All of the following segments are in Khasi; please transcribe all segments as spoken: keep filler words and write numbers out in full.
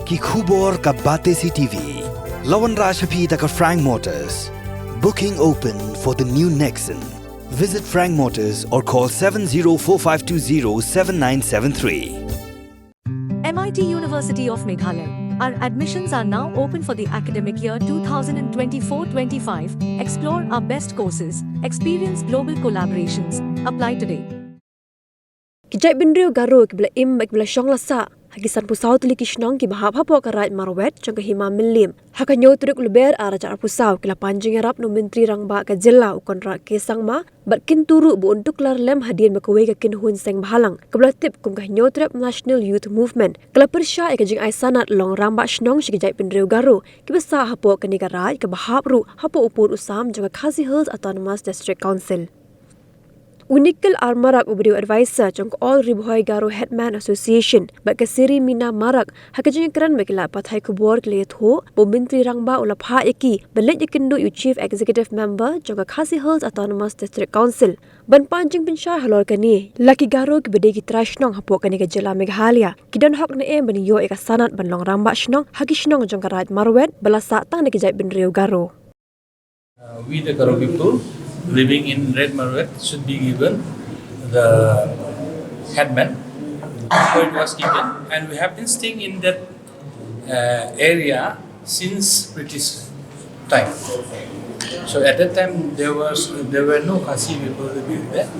Ki khubor ka Batesi T V. La wanrah sha phi da ka Frank Motors. Booking open for the new Nexon. Visit Frank Motors or call seven zero four five two zero seven nine seven three. M I T University of Meghalaya. Our admissions are now open for the academic year two thousand twenty-four twenty-five. Explore our best courses, experience global collaborations. Apply today. Ki jaitbynriew Garo kiba la im bad kiba la shong la sah ha ki sanphew saw tylli ki shnong kiba hap hapoh ka Raid Marwet jong ka Hima Mylliem, ha ka hynñiew tarik u Lber ar hajar arphew saw, ki la pan jingïarap na u Myntri Rangbah ka jylla u Conrad K Sangma, bad kyntu ruh ba un tuklar lem hadien ba kawei ka kynhun seng bhalang kaba la tip kum ka Hynñiewtrep National Youth Movement ka la pyrshah ïa ka jingai sanad long rangbah shnong sha ki jaitbynriew Garo kiba sah hapoh kane ka raid kaba hap ruh hapoh u pud u sam jong ka Khasi Hills Autonomous District Council. U Nikhil R Marak, uba dei u advisor jong ka All Ri Bhoi Garo Headman Association, bad ka Siri Mina Marak, ha ka jingïakren bad ki lad pathai khubor, ki la ïathuh ba u Myntri Rangbah u la phah ïa ki ban leit ïakynduh ïa u Chief Executive Member jong ka Khasi Hills Autonomous District Council ban pan jingpynshai halor kane. La ki Garo kiba dei ki trai shnong hapoh kane ka jylla Meghalaya ki don hok ne em ban ïoh ïa ka sanad ban long rangbah shnong ha ki shnong jong ka Raid Marwet ba la sah tang da ki jaitbynriew Garo. Uh, we, the Garo people living in Raid Marwet, should be given the headman before it was given, and we have been staying in that uh, area since British time. So at that time there was there were no Khasi people living there,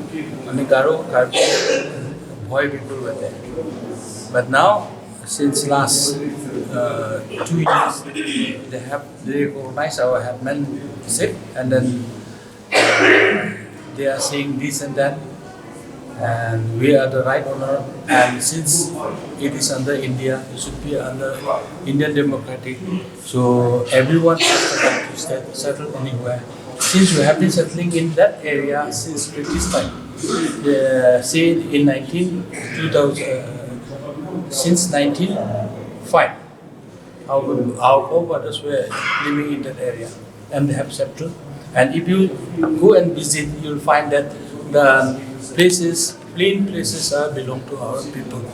only Garo, Karbi, Bhoi people were there. But now, since last uh, two years, they have they recognize our headmanship, and then uh, they are saying this and that, and we are the right owner. And since it is under India, it should be under Indian democratic. So everyone has the right to sta- settle anywhere. Since we have been settling in that area since British time, uh, say in nineteen two thousand, uh, since nineteen five, our, our forefathers were living in that area and they have settled. And if you go and visit, you'll find that the places, plain places are belong to our people.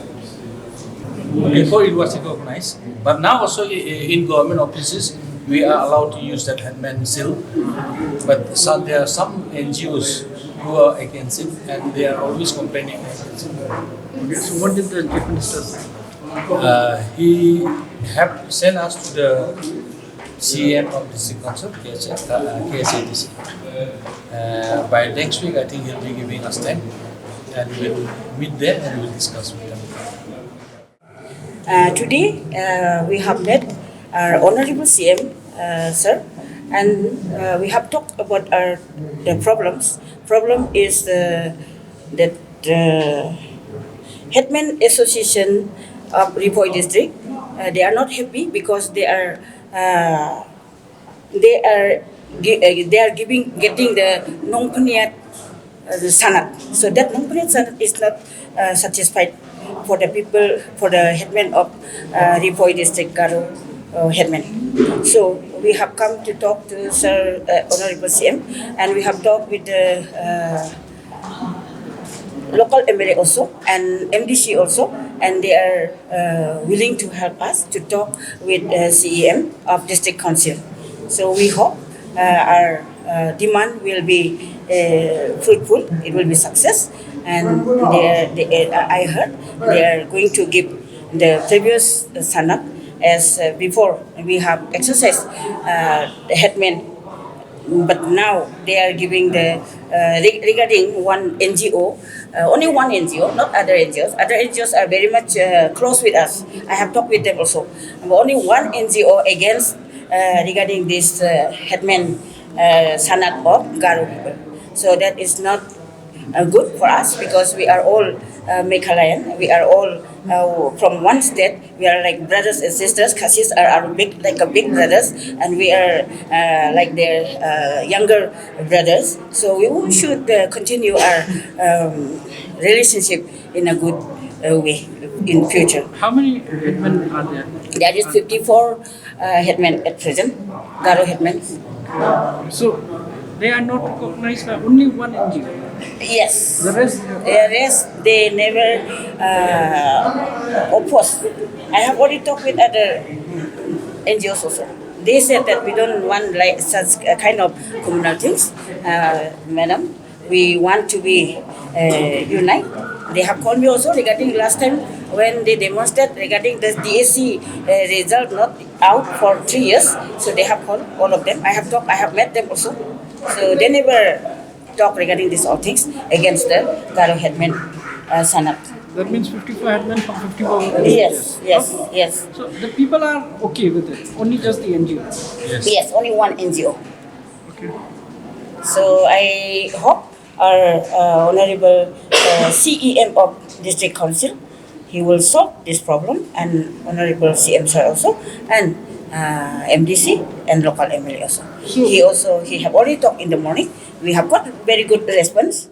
Before it was recognized, but now also i- i- in government offices, we are allowed to use that headman seal. But some, there are some N G Os who are against it and they are always complaining against it. Okay, so what did the Chief Minister say? Uh, he have sent us to the C M of District Council, K S A, uh, K S A D C. Uh, by next week, I think he'll be giving us time, and we'll meet there and we'll discuss with them. Uh, today, uh, we have met our Honorable C M, uh, sir, and uh, we have talked about our the problems. Problem is uh, that uh, Headman Association of Ri Bhoi District, uh, they are not happy because they are uh, they are gi- uh, they are giving getting the Nongpyniat uh, the sanad. So that Nongpyniat sanad is not uh, satisfied for the people, for the headman of uh, Ri Bhoi District, Garo uh, headman. So we have come to talk to Sir uh, Honorable C M, and we have talked with the uh, local M L A also and M D C also, and they are uh, willing to help us to talk with uh, C E M of District Council. So we hope uh, our uh, demand will be uh, fruitful, it will be success, and they, they, uh, I heard they are going to give the previous sanad as uh, before we have exercised uh, the headman, but now they are giving the uh, re- regarding one N G O. Uh, only one N G O, not other N G Os. Other N G Os are very much uh, close with us. I have talked with them also. But only one N G O against uh, regarding this uh, headman uh, sanad of Garo people. So that is not uh, good for us because we are all uh, Meghalayan. We are all uh, from one state. We are like brothers and sisters. Khasis are our big, like a big brothers, and we are uh, like their uh, younger brothers. So we should uh, continue our um, relationship in a good uh, way in future. How many headmen are there? There is fifty-four uh, headmen at present, Garo headmen. So, They are not recognized by only one N G O. Yes. The rest, The rest, they never uh, oppose. I have already talked with other N G Os also. They said that we don't want like such uh, kind of communal things, uh, madam. We want to be uh, unite. They have called me also regarding last time when they demonstrate regarding the D A C uh, result not out for three years. So they have called all of them. I have talked, I have met them also. So they never talk regarding these all things against the Garo headman uh, Sanat. That means fifty-five headmen from fifty-one. Yes, yes, yes. So the people are okay with it. Only just the N G O. Yes, only one N G O. Okay. So I hope our uh, honorable uh, C E M of District Council, he will solve this problem, and honorable C M sir also, and uh, M D C and local M L A also. So- he also he have already talked in the morning. We have got very good response.